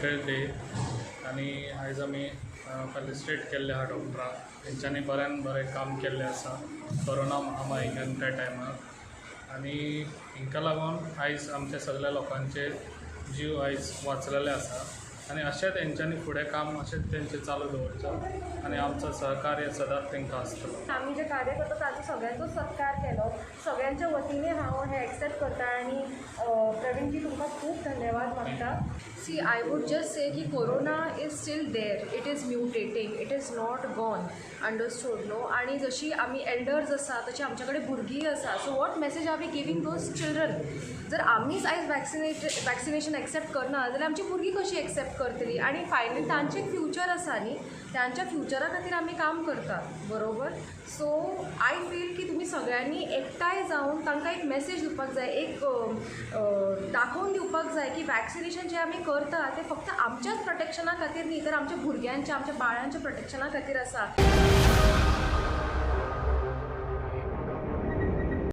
Excited day आनी आयज आमी फेलिसिटेट केल्ले आहा डॉक्टराक. तेंच्यांनी बऱ्यान बरें काम केल्लें आसा कोरोना महामारीन त्या टायमार आनी हांकां लागून आयज आमच्या सगल्या लोकांचे जीव आयज वाचलेले आसा आनी अशें तेंच्यांनी फुडें काम अशेंच तेंचें चालू दवरचें आनी आमचो सहकार्य सदांच तांकां आसतलो. आमी जे कार्य करता ताचो सगळ्यांचो सत्कार केलो. सगळ्यांच्या वतीने हांव हें एक्सेप्ट करता आनी प्रवीणजी, तुमकां खूब धन्यवाद मागता. See, I would just say की corona is still there. It is mutating. It is not gone. Understood, no? आणि जशी आमी एल्डर्स आसा, तशी आमच्या कडेन भुरगीं आसा. So what message are we giving those children? जर आमीच आयज वॅक्सिनेशन एक्सेप्ट करना जाल्यार आमची भुरगीं कशीं एक्सेप्ट करतलीं? आनी फायनली तांचें फ्युचर आसा न्ही, तांच्या फ्युचरा खातीर आमी काम करतात, बरोबर? सो I feel की तुमी सगळ्यांनी एकठांय जावन तांकां एक मॅसेज दिवपाक जाय, एक दाखोवन दिवपाक जाय की वॅक्सिनेशन जें आमी करता तें फक्त आमच्याच प्रोटेक्शना खातीर न्ही, तर आमच्या भुरग्यांच्या, आमच्या बाळांच्या प्रोटेक्शना खातीर आसा.